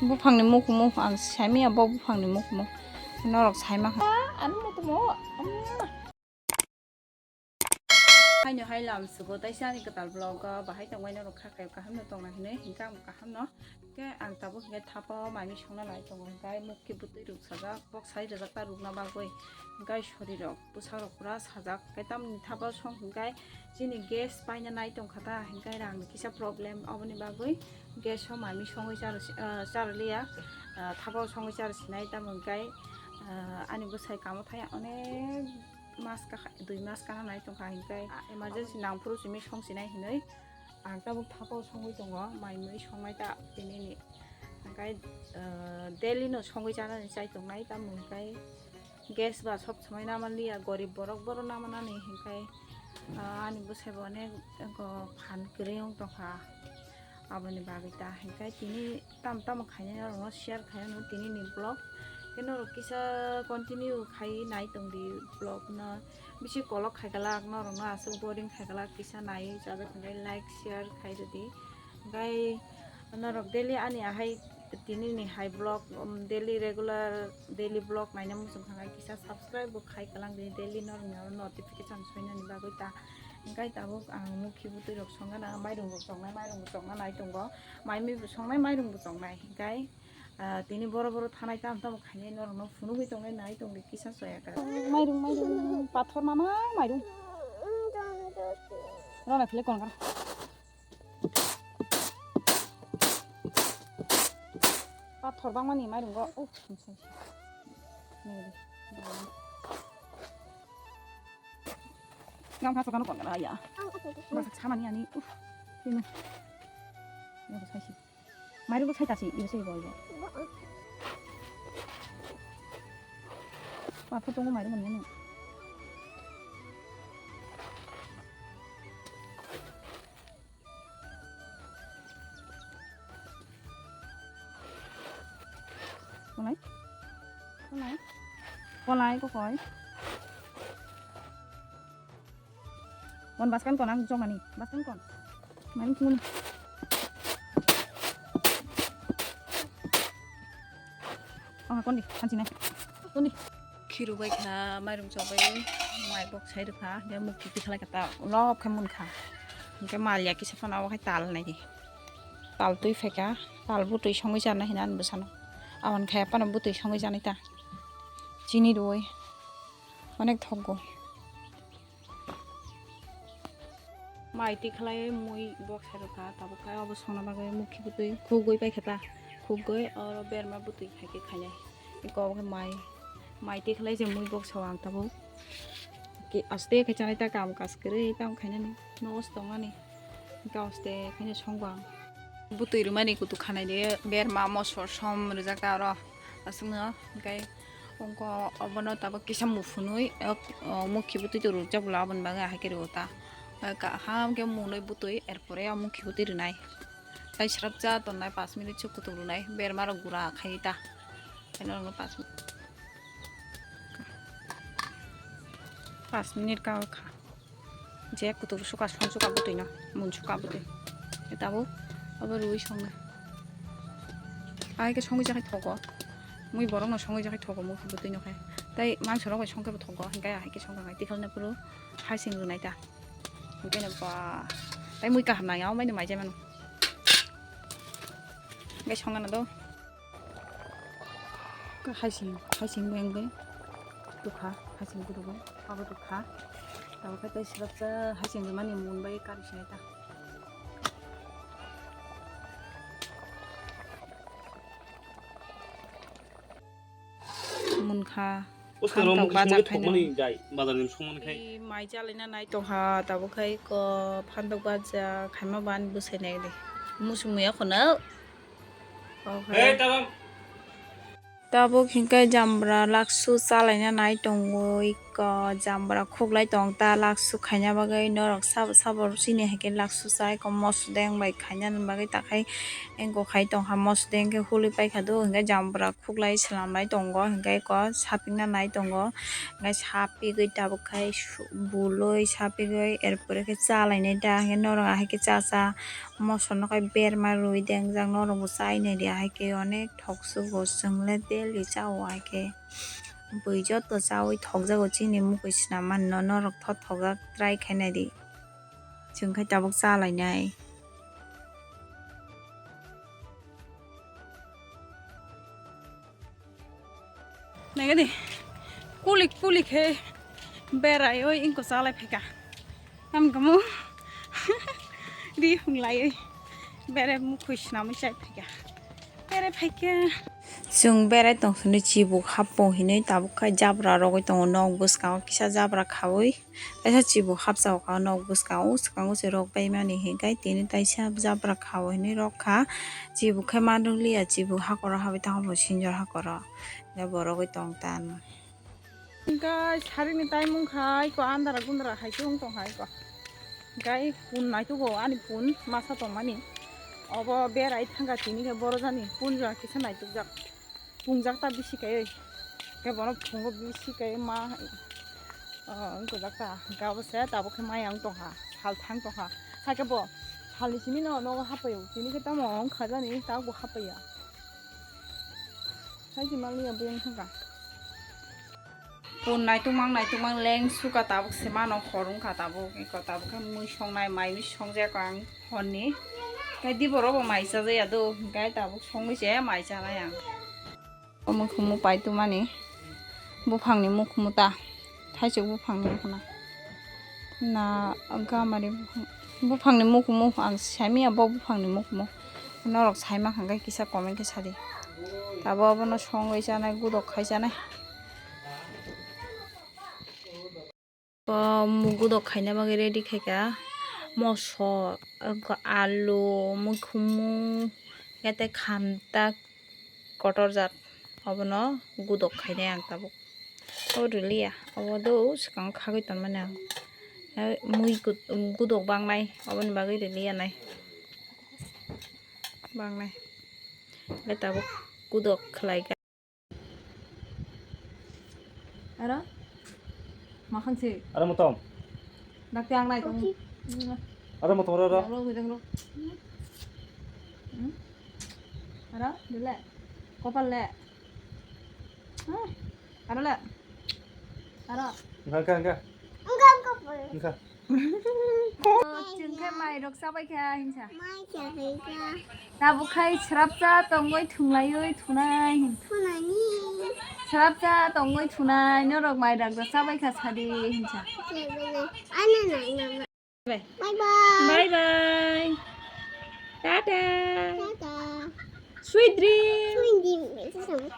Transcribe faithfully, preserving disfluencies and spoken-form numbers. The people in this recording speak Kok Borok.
Buphangni mukumu ang saimanya bo buphangni mukumu norok saima kha. Haino hai lam sugo taisa ani kwtal vlog o bahai tongbai norok kha khe kaham no tongna hinwi hinkhe ang kaham no. Khe ang tabuk hinkhe thapa o maimi songna nai tongo hinkhe mukti bwtwi ruk sajak bok sai rwjak ta rukna bagwi hinkhe sori rok bwsa rok pura sajak khe tamni thapa o song hinkhe chini gas paina nai tongkha ta hinkhe rang ni kisa problem oboni bagwi gas o maimi songwi char charliya thapa o songwi char sinai tamo hinkhe ani bwsai kamo thaya onek mas kaham dui mas kaham nai tongkha hinkhe emergency nangphuru simi songsinai hinwi. Ang tabuk thapa o songwi tongo, mai mui songnai ta tini ni. Hingkai, ah, daily no songwi chanani chai tongnai, tamo hingkai gas ba sob somoi namanliya, gorib borok bono namanani hingkai, ah, ani bwsai bo onek, eko phan kwrwi wng tongkha. Aboni bagwi ta hingkai tini tam tamo khainai norokno share khainai tini ni vlog. Khe norok kisa continue khai nai tongdi vlog no. Bisi kolok khai kwlak norokno aswk boring khai kwlak kisa nai chajak hwnkhai like share khai rwdi. Hingkai norok daily ani ahai tini ni hai vlog, um, daily regular daily vlog naina muchung kha kisa subscribe bo khai kwlang di daily norokni oro notification soinani bagwi ta. Hingkai tabuk ang mukhi bwtwi rok songna na mairung bo choknai mairung bo chokna nai tongo. Mai mui bo songnai, mairung bo chongnai. Hinkhe, ah, tini boro boro thanai tam tamo khainai norokno phunugwi tongnai nai tongdi kisa soya ka. Mairung, mairung, pathor mama mairung. Rona phile kon kar. Pathor bangmani mairung go. Uh, nai di. Ngam kha sokano kon kar ya. Basa samani ani. Uh, ini. Ini basa sih. Mairum bo saitasi, ibo se ibo ibo. Pathor tongo mairum manya no. Kolai? Kolai? Kolai kokoi? Kon baskan kon ang jomani. Baskan kon. Main kun. Oh, kon di, hansi nai. Kon di. Khiru bai kha, mairum chok bai, mai bok sai rwkha, hingke mukti tikhalai kha ta, lop khe munkha. Hingke mal ya kisa phano obo khai tal nai di. Tal twi phaikha, tal butwi songwi charna hina ani bwsano. Aboni khai phano butwi songwi chanai ta. Chini rwui. Onek thokgo. Mai tikhalai mui bok sai rwkha, tabuk khai obo songna bagwi mukhi butwi khugwi paikha ta, khugwi oro berma butwi hai khe khainai. Eko obo khe mai, mai tikhalai je mui bok sao ang tabuk. Ki aste khe chanai ta kam kas kwrwi tamo khainani nogo se tongnani. Hingke aste khaino songbo ang. Butwi rwmani kutuk khanai de berma mosor som rwjak ta oro aswkno hingke ongko obono tabuk kisa muphunwi o mukhi butwi to rwjak bwla aboni bagwi ahai khe rwo ta kaham khe munwi butwi er pore o mukhi butwi rwnai tei swrapsa tonnai pash minute se kutuk rwnai berma rok gura khai ta khaino rwno pash minute. Pash minute ka kha. Je kutur suka song suka bwtwi no, mun suka bwtwi. Tabuk abo rwi song nai. Ai khe songwi jakhai thogo. Mui borok no songwi jakhai thogo mui bwtwi no khai. Tai mangso rok bai song khe bo thogo. Hinkhe ahai khe song kha nai tikhal na phuru hai sing rwnai ta. Hinkhe no ba tai mui kaham nang ya, o mai no mai jai mano. Hinkhe song na do. Khe haising, haising bai wngwi tukha, haising gurugo, abo tukha. Abo khe tei swrapsa haising rwmani mun bai kari sinai ta. Munkha. Phantok baja khaina. Mai chalaina nai tongkha, tabuk khai ko phantok baja khaima ban bwsai nai de. Musu muya khuna. Tabuk hinkhe jambra laksu chalaina nai tongwi ko jambra khuklai tong ta, laksu khaina bagwi norok sabo sabo chini hai khe laksu chai ko mosodeng bai khaina bagwi takhai engko khai tong kha, mosodeng khe hului pai kha do, hinkhe jambra khuklai swlamlai tongo, hinkhe ko sapikna nai tongo, hinkhe sapigwi tabuk khai su-, buloi sapigwi, er pore khe cha lainai da, hinkhe norok ahai khe cha cha moso no khai berma rwi dengjak, norok bo chai nai di, ahai khe onek thok sugo, chwng le daily cha o ahai khe. Bui joto chaui thokjago chini mukui swnam manno, norok tho thokjak try khainai di. Chwng khai tabuk cha lainai. Naikhe di, kulik kulik khe beraioi engko chalai phaikha. Tamni kamo ri hunglaioi bere mukhui swnamwi chai phaikha. Bere phaikhe. Chwng berai tong sini chibuk hapo hinui tabuk khai jabra rogwi tongo nok bwskango kisa jabra khaui. Kaisa chibuk hapsa o kha nok bwskango, swkango se rok paimani hinkhai tini taisa jabra kha o hinui rok kha. Chibuk khe manwk liya, chibuk hakoro habwi tangbo sinjor hakoro. Hingkhe bo rogwi tong tan. Hingkhe sarini taimung khai ko andara gundara hai se wng tong hai ko. Hingkhe pun naitugo ani pun masa tongmani. Obo berai thangkha tini khe boro jani pun jora kisa naitukjak. Pungjak ta bisi kai oi. Khe bono pungo bisi kai ma, ah, wng kujak ta. Hingke abo se tabuk khe maya wng tongkha. Sal thang tongkha. Hakhe bo salni simi no nogo hapaiyo. Tini khe tamo wng kha jani tabuk bo hapaiya. Hai se maliya buyang thangkha. Pun naitukmang naitukmang leng suka tabuk se mano hor wngkha tabuk. Eko tabuk khe mui songnai mai mui songjak ang. Honni. Kai di borok bo mai chajaya do. Kai tabuk songwi se mai chanai ang. O mukhumu pai tumani. Buphangni mukhumu ta. Thaisuk buphangni mukhumu na. Na gamari buphang-, buphangni mukhumu ang saimanya bo buphangni mukhumu. Norok saima kha khe kisa comment khe sadi. Tabo abono songwi chanai gudok khai chanai. O muk gudok khaina bagwi ready khaikha. Moso, alu, mukhumu, tei khamta kotor jat. Obono gudok khainai ang tabuk. Obo rwliya, obo do swkang khagwi tonmani ang. Mui gud-, gudok bangnai, oboni bagwi rwliya nai. Bangnai. Tei tabuk gudok khlaikha. Aro? Makhang se. Aro motom. Dakti ang nai tong. Aro motom ro ro. Aro gudang ro. Hmm? Aro dile. Kopal le. Hmm. Aro le. Aro. Engka engka engka. Engka engka. Engka. Chwng khe mai rok chabai kha hinsa. Mai chabai kha. Tabuk khai srapcha tongwi thunglaiwi thunai hin. Thunani. Srapcha tongwi thunai norok mai rok chabai kha sadi hinsa. Chabai nai. Ani nai nama. Bye. Bye bye. Bye bye. Tata. Tata. Sweet dream. Sweet dream.